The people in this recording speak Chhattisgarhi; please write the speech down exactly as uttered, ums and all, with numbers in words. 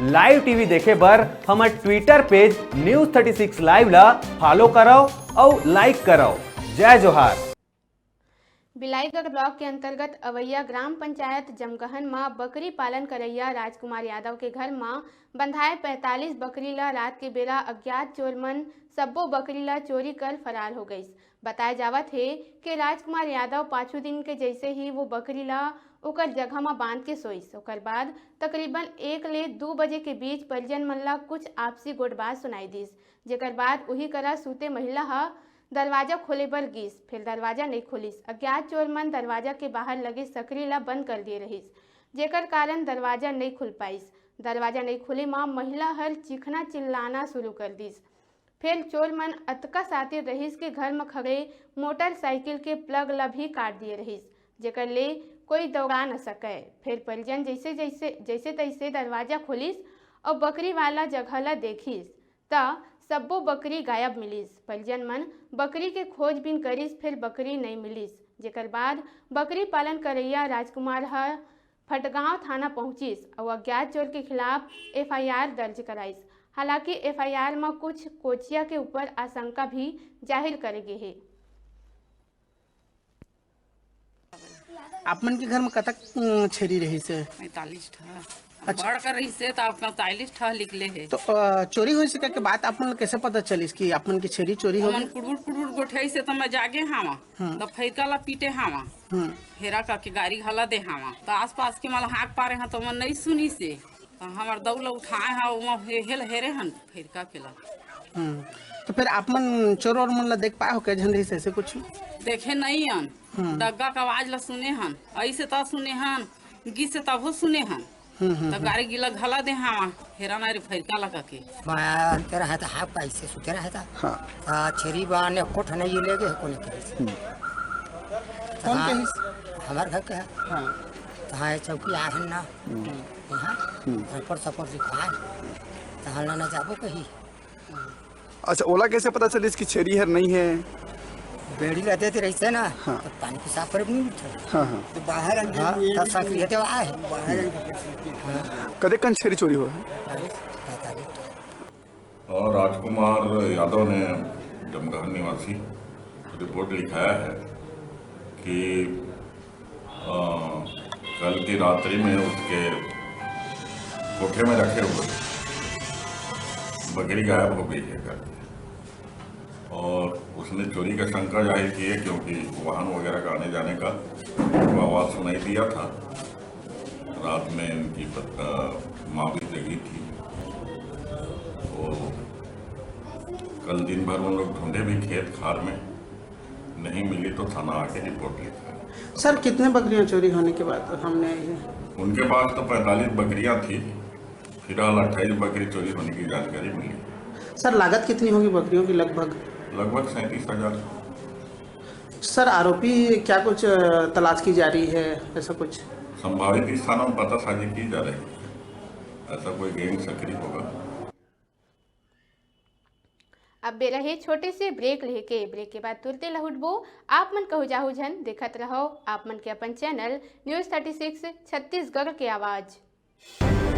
लाइव टीवी देखे बर हमर ट्विटर पेज न्यूज़ थर्टी सिक्स लाइव ला फॉलो करव अउ लाइक करव। जय जोहार। बिलाईगढ़ ब्लॉक के अंतर्गत अवैया ग्राम पंचायत जमगहन म बकरी पालन करैया राजकुमार यादव के घर म बंधाए पैंतालीस बकरी ल रात के बेरा अज्ञात चोर मन सब्बो बकरी ल चोरी कर फरार हो गइस। बताए जावत हे कि राजकुमार यादव पाछू दिन के जैसे ही वो बकरी ल ओकर जगह म बांध के सोइस। ओकर बाद तकरीबन एक ले दू बजे के बीच परिजन मन ल कुछ आपसी गोठबात सुनाई दिस, जेकर बाद उही करा सूते महिला ह दरवाजा खोले बर गिस, फेर दरवाजा नइ खोलिस। अज्ञात चोर मन दरवाजा के बाहर लगे सकरी ल बंद कर दिए रहिस, जेकर कारण दरवाजा नइ खुल पाइस। दरवाजा नइ खुले म महिला हर चीखना चिल्लाना शुरू कर दिस। फेर चोर मन अतका शातिर रहिस के घर म खड़े मोटरसाइकिल के प्लग ल भी काट दिए रहिस, जेकर ले कोई दौड़ा न सकय। फेर परिजन जैसे जैसे जैसे तैसे दरवाजा खोलिस अउ बकरी वाला जगह ल देखिस, त सब्बो बकरी गायब मिलिस। परिजन मन बकरी के खोजबीन करिस, फेर बकरी नइ मिलिस, जेकर बाद बकरी पालन करैया राजकुमार ह फटगांव थाना पहुंचिस अउ अज्ञात चोर के खिलाफ एफआईआर दर्ज कराइस। हालांकि एफआईआर म कुछ कोचिया के ऊपर आशंका भी जाहिर करे गे हे। आप मन के घर में कतक, उम, छेरी रहिस हे? पैंतालीस ठा। अच्छा। बड़ कर रहिस हे त पैंतालीस ठा निकले हे। तो, अ, चोरी होइस हे के बात आप मन ल कैसे पता चलिस कि आप मन के छेरी चोरी हो ओमन गे? कुड़बुड़ कुड़बुड़ गोठियाइस हे त मैं जागे हावा। हम्म। त फैरका ला पीटे हावा। हम्म। हेरा करके गारी घला दे हावा। त आसपास के मन ल हाक पारे हा त ओमन नइ सुनिस हे। त हमर दऊ ला उठाए हा, ओमा हे-, हेल हेरे हन फैरका के ला। हम्म। तो फिर आप मन चोर और मन ला देख पाए हो के झन रहिस ऐसे कुछ? देखे नइ हन। हम्म। डग्गा के आवाज ला सुने हन, ऐसे त सुने हन, गिस तभो सुने हन। हम्म, हम्म, त हम्म। गारी गिला घला दे हावा, हेरा ना रे फैरका ला कके। मैं अंते रहे त हाफ पाइस हे, सुते रहे त। हाँ। त छेरी बाने कोठ नहीं ले गे, कोने करिस। हम्म। कौन हाँ, कहिस? हमर घर के हे। हाँ। त हाँ, ये चौकी आहे ना। हम्म। यहाँ, हम्म। ऊपर सपोर्ट लिखा है। त हम ना जाबो कही। अच्छा, ओला कैसे पता चलिस कि छेरी हर नहीं है? बेड़ी ला देते रहिस हे ना, हाँ। त पानी पेशाब करे नहीं मिलता। हाँ, हाँ। त बाहर अंदर हाँ, ये तब साथ ये तो आए। बाहर अंदर। हाँ। कतेक कन छेरी चोरी होय हे? अरे, पता नहीं। और राजकुमार यादव ने, जमगहन निवासी, रिपोर्ट लिखाया है कि अ, कल की रात्रि में उसके कोठे में रखे हुए बकरी गायब हो गई है करके, और उसने चोरी का शंका जाहिर की है, क्योंकि वाहन वगैरह का आने जाने का वो आवाज़ सुनाई दिया था। रात में इनकी पत-, अ, माँ भी जगी थी। वो कल दिन भर उन लोग ढूंढे भी खेत खार में, नहीं मिली तो थाना आके रिपोर्ट लिखा है। सर, कितने बकरियां चोरी होने के बाद हमने ये उनके पास तो पैंतालीस बकरियां थी, फिलहाल अट्ठाईस बकरी चोरी होने की जानकारी मिली। सर, लागत कितनी होगी बकरियों की लगभग? लगभग सैंतीस हज़ार। सर, आरोपी क्या कुछ, अ, तलाश की जा रही है, ऐसा कुछ? संभावित स्थानों में पतासाजी की जा रही है, ऐसा कोई गैंग सक्रिय होगा। अब बेरा हे छोटे से ब्रेक लेके, ब्रेक के बाद तुरते लहुटबो। आप मन कहू जाहू झन, देखत रहो आप मन के अपन channel news thirty six Chhattisgarh के आवाज़।